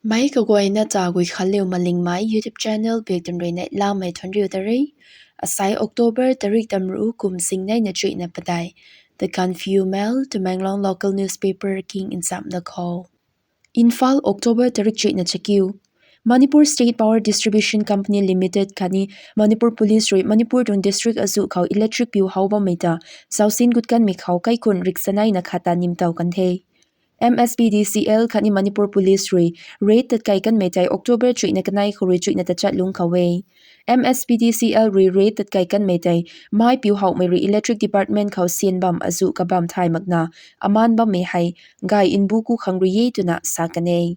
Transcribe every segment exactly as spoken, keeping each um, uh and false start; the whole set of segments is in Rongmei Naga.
Mei kaguayna ta Guikhanliu Malingmei YouTube channel bik tun rui neihlamei thuanc riu ta re. Asai October tarik tamru kum singneina chuihna padeih. The Gaanphiu Mail, Tamenglong local newspaper king nchamna khou. Imphal, October tarik chuihna chakiu. Manipur State Power Distribution Company Limited khatni Manipur Police rui Manipur tuang district azuh khou electric piu how bammei ta zausin gut kanmei khou kaikhun riksaneina khat ta nimtow kan the. M S P D C L khatni Manipur Police rui raid tatkai kanmei tei October chuihna kanei khou rui chuihna tachat lungc khou e. M S P D C L rui raid tatkai kanmei tei mei piu howmei rui electric department khou syan bam azuh kabam thay makna amaan bammei hei gay nbu ku khang rui e twna sa kan e.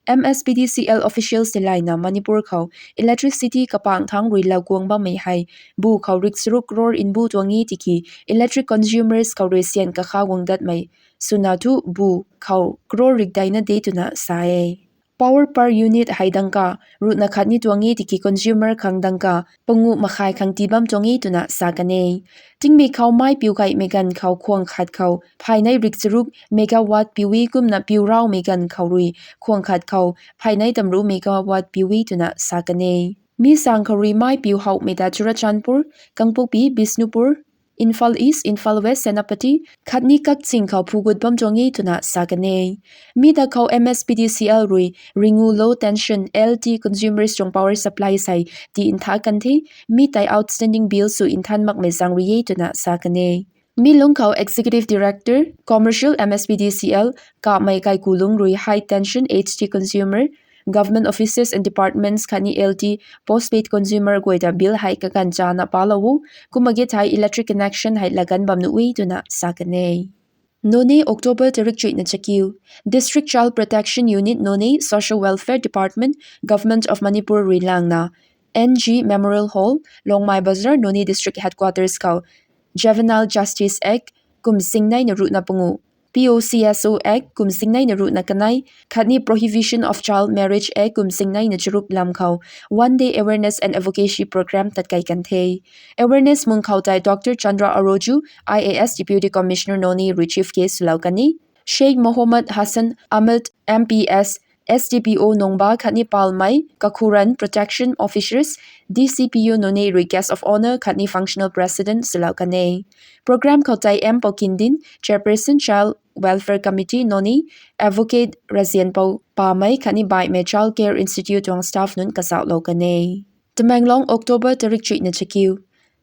M S P D C L officials tei layna Manipur khou electricity kapang thangc rui lauguang bammei hei bu khou rik charuk crore nbu tuang e tiki electric consumers khou rui syan kakha guang datmei swna thu bu khou crore rik deina de twna sa e. Power per unit hei dangka ruhna khatni tuang e tiki consumer khang dangka panguh makhai khang tii bam tuang e twna sa kan e. Tingmei khou mei piu gaymei ganv khou khuang khat khou phaynei rik charuk megawatt piu e kumna piu raumei ganv khou rui khuang khat khou phaynei tamru megawatt piu e twna sa kan e. Mi sang khou rui mei piu howmei ta Churachandpur, Kangpokpi, Bishnupur, Imphal East, Imphal West, Senapati khatni Kakching khou phugut bam tuang e twna sa kan e. Mi ta khou M S P D C L rui ringu low tension L T consumers tuang power supply sei tii ntha kan the. Mi tei outstanding bill sw nthan makmei zaeng rui e twna sa kan e. Mi lungc khou Executive Director, Commercial M S P D C L, Kamei Kaikulung rui high tension H T consumer, government offices and departments khatni L T postpaid consumer guay ta bill hei kaganv chana palou o, kumna ge thei electric connection hei lagan bam nuh e twna sa kan e. Noney, October tarik chuihna chakiu. District Child Protection Unit Noney, Social Welfare Department, Government of Manipur rui langna N G Memorial Hall, Longmai Bazar, Noney District Headquarters khou Juvenile Justice Act kum singneina ruhna panguh, P O C S O Act kum singneina ruhna kanei khatni Prohibition of Child Marriage Act kum singneina charuk lam khou one day awareness and advocacy program tatkai kan the. Awareness mung khou tei Doctor Chandra Aroju, I A S, Deputy Commissioner Noney rui chief guest swlou kan e. Sheikh Mohammad Hassan Ahmed, M P S, S D P O Nungba khatni Palmei Kakhuran Protection Officers, D C P O Noney rui guest of honour khatni functional president swlou kan e. Program khou tei M Poukindin, Chairperson Child Welfare Committee Noney, Advocate Razianpou Pamei khatni baihmei Child Care Institute tuang staff nunc kazauhlou kan e. Tamenglong, October tarik chuihna chakiu.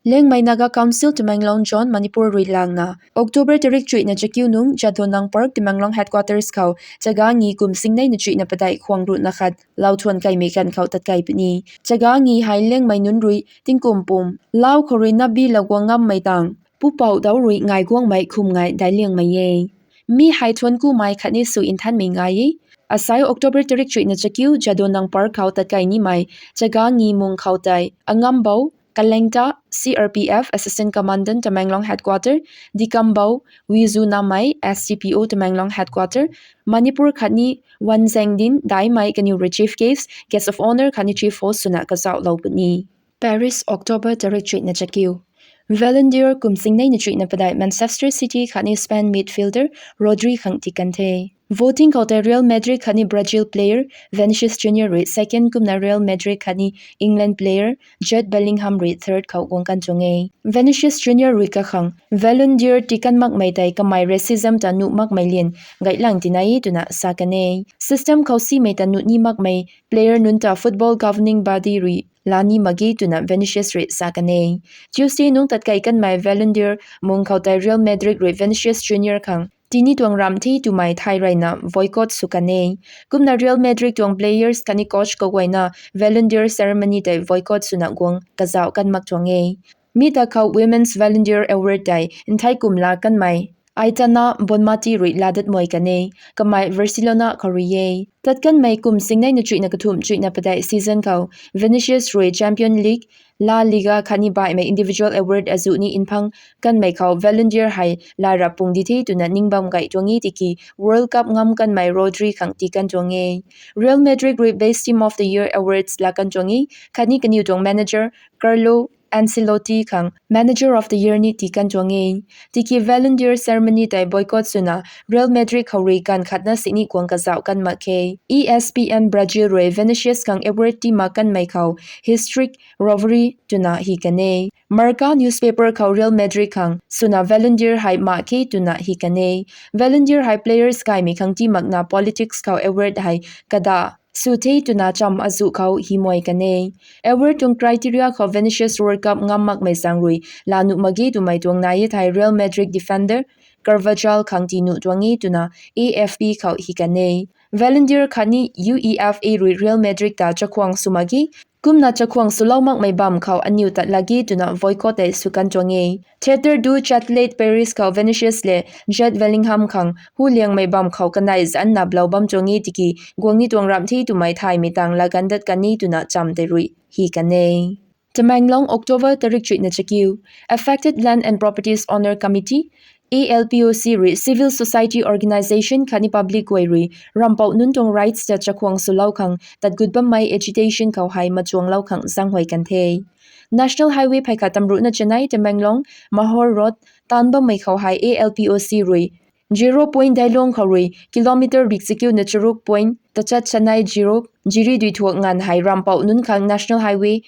Liangmei Naga Council Tamenglong Zone, Manipur rui langna October tarik chuihna chakiu nung Jadonang Park, Tamenglong Headquarters khou chaga ngi kum singneina chuihna padeih khuang ruhna khat lauthuan kaimei ganv khou tatkai puni. Chaga ngi hei Liangmei nunc rui tingkum pum lau khou rui napbi lauguang ngammei tang pupouc dau rui ngai guangmei khum ngai daic liangmei e. Mi hei thuanc kumei khatni sw nthanmei ngai e. Asai October tarik chuihna chakiu Jadonang Park khou tatkai nimei chaga ngi mung khou tei Angambou Kalengta, C R P F Assistant Commandant, Tamenglong Headquarter, Dikambou Wizu Namei, S D P O Tamenglong Headquarter, Manipur khatni Wanzengdin Daimei kaniw rui chief guest, guest of honour khatni chief host swna kazauhlou puni. Paris, October tarik chuihna chakiu. Volunteer kum singneina chuihna padeih Manchester City khatni Spain midfielder Rodri khang tii kan the. Voting khou tei Real Madrid khatni Brazil player Vinicius Junior rui second kumna Real Madrid khatni England player Jude Bellingham rui third khou guang kan tuang e. Vinicius Junior rui kakhang Ballon d'Or tii kan makmei tei kamei racism ta nuh makmei lian gaylang tina e twna sa kan e. System khou simei ta nuh ni makmei player nunc ta football governing body rui laa ni mak ge twna Vinicius rui sa kan e. Tuesday nung tatkai kanmei Ballon d'Or mung khou tei Real Madrid rui Vinicius Junior khang tii ni tuang ram the twmei thay reyna boycott sw kan e. Kumna Real Madrid tuang players khatni coach kaguayna Ballon d'Or ceremony tei boycott swna guang kazauh kan mak tuang e. Mi ta khou Women's Ballon d'Or Award tei nthei kum laa kanmei Aitana Bonmati rui laa dat mei kan e, kamei Barcelona khou rui e. Tat kanmei kum singneina chuihna kathumh chuihna padeih season khou Vinicius rui Champion League, La Liga khatni baihmei individual award azuh ni nphang kanmei khou Ballon d'Or hei laa rap pung di the twna ning bam gay tuang e tiki World Cup ngam kanmei Rodri khang tii kan tuang e. Real Madrid rui Best Team of the Year awards laa kan tuang e, khatni kaniw tuang manager Carlo Ancelotti khang Manager of the Year ni tii kan tuang e. Tiki Ballon d'Or ceremony tei boycott swna Real Madrid khou rui ganv khatna sini kuang kazauh kan mak khe. E S P N Brazil rui Vinicius khang award tii mak kanmei khou historic robbery twna hi kan e. Marca newspaper khou Real Madrid khang swna Ballon d'Or hei mak khe twna hi kan e. Ballon d'Or hei players gaymei khang tii makna politics khou award hei kada sw the twna cham azuh khou hi muai kan e. Award tuang criteria khou Vinicius World Cup ngam makmei zaeng rui laa nuh mak ge twmei tuang nai e thei Real Madrid defender Carvajal khang tii nuh tuang e twna A F P khou hi kan e. Ballon d'Or khatni UEFA rui Real Madrid ta chakhwang sw mak ge, kumna chakhwang swlou makmei bam khou aniw tat lak ge twna boycott tei sw kan tuang e. Theatre du Châtelet Paris khou Vinicius le Jude Bellingham khang hu liangmei bam khou kanei zanna blou bam tuang e tiki guang ni tuang ramh the twmei thaymei tang laa ganv dat kan e twna cham tei rui hi kan e. Tamenglong, October tarik chuihna chakiu. Affected Land and Properties Owner Committee, A L P O C rui civil society organisation khatni public guay rui rampouh nunc tuang rights ta chakhwang swlou khang tat gut bammei agitation khou hei machuanglou khang zaenghuay kan the. National Highway phey khat tamruhna chanei Tamenglong Mahor Road taanc bammei khou hei A L P O C rui zero point Dailong khou rui kilometer rik chakiuna charuk point tachat chanei zero jiri dui thuak nganv hei rampouh nunc khang National Highway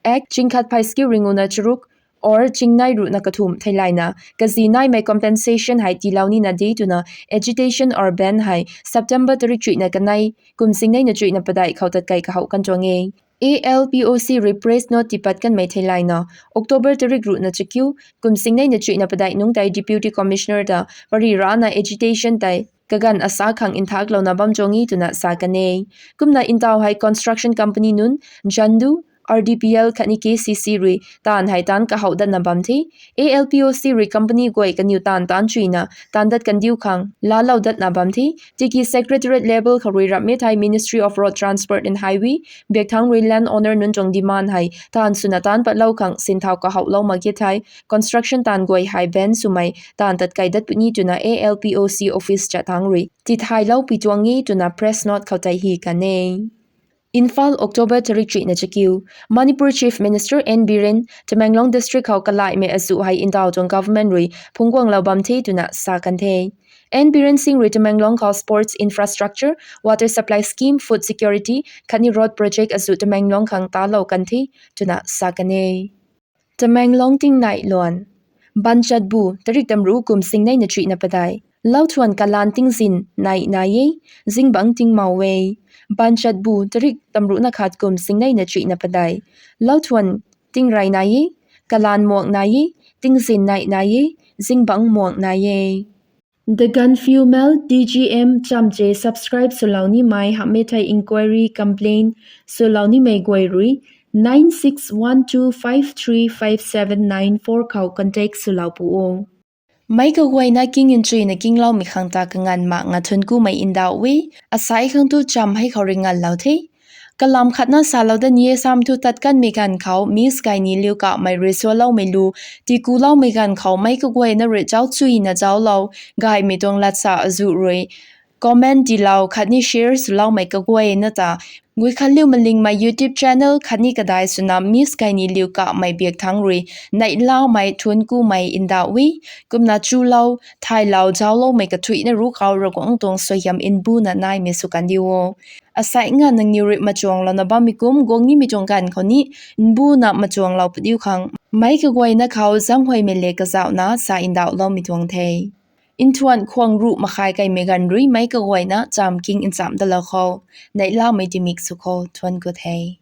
Act chingkhat phey chakiu ringuna charuk or chingnei ruhna kathumh theilayna kazi naimei compensation hei tiilou nina de twna agitation or ban hei September tarik chuihna kanei kum singneina chuihna padeih khou tatkai kahouh kan tuang e. A L P O C rui press note tiipat kanmei theilayna October tarik ruhna chakiu kum singneina chuihna padeih nungc tei Deputy Commissioner ta pary rana agitation tei kaganv asa khang nthaklouna bam tuang e twna sa kan e. Kumna ntaw hei construction company nunc, Jandu, R D P L khatni K C C rui taanv hei taanc kahouh datna bam the. A L P O C rui company guay kaniw taanv taanc chuina taanc dat kandiu khang laalou datna bam the. Tiki secretariat level khou rui ramh e thei Ministry of Road Transport and Highway biak thangc rui land owner nunc tuang demand hei taanv swna taanc patlou khang sinthau kahouhlou mak ge thei construction taanv guay hei ban swmei taanv tatkai dat puni twna A L P O C office chat thangc rui tithaylou pui tuang e twna press note khou tei hi kan e. Imphal, October tarik chuihna chakiu. Manipur Chief Minister N Biren Tamenglong district khou kalaihmei azuh hei ntaw tuang government rui phungcguanglou bam the twna sa kan the. N Biren Singh rui Tamenglong khou sports infrastructure, water supply scheme, food security khatni road project azuh Tamenglong khang talou kan the twna sa kan e. Tamenglong tingnai luan. Banchatbu tarik tamruh kum singneina chuihna padeih. Lauthuan kalan tingzin nai nai e, zingbangc tingmau e. Banchatbu tarik tamruhna khat kum singneina chuihna padeih. Lauthuan tingrey nai e, kalan muak nai e, tingzin nai nai e, zingbangc muak nai e. The Gaanphiu Mail, T G M chamche subscribe swlou nimei hamhmei thei inquiry, complaint swlou nimei guay rui nine six one two five three five seven nine four khou contact swlou pu o. Meic kaguayna king nchuina kingloumei khang ta kanganv mak nga thuanc kumei ndauh e. Asai khang tu cham hei khou rui nganlou the. Kalam khatna salou dat ni e, sam thu tat kanmei ganv khou Miss Gaini Liu Kamei rui sualoumei lu tikuloumei ganv khou meic kaguayna rui zauc chuina zauclou gaymei tuang latsa azuh rui comment tiilou khatni share swloumei kaguayna ta Guikhanliu Malingmei YouTube channel khatni kadai swna Miss Gaini Liu Kamei biak thangc rui neihlamei thuanc kumei ndauh e. Kumna chulou thaylou zaucloumei kathuicna ruc khou Ravguangc tuang suaihiam mbuna naimei sw kandiu o. Asai nga nangniw rui machuanglouna bammei kum guang nimei tuang ganv khou ni mbuna machuanglou padiu khang meic kaguayna khou zaenghuaymei le kazauhna sa ndauhloumei tuang the. Nthuan khwang ruh makhai kaimei ganv rui meic kaguayna cham king nchamc dalou khou neihlamei timik sw khou thuanc ku the.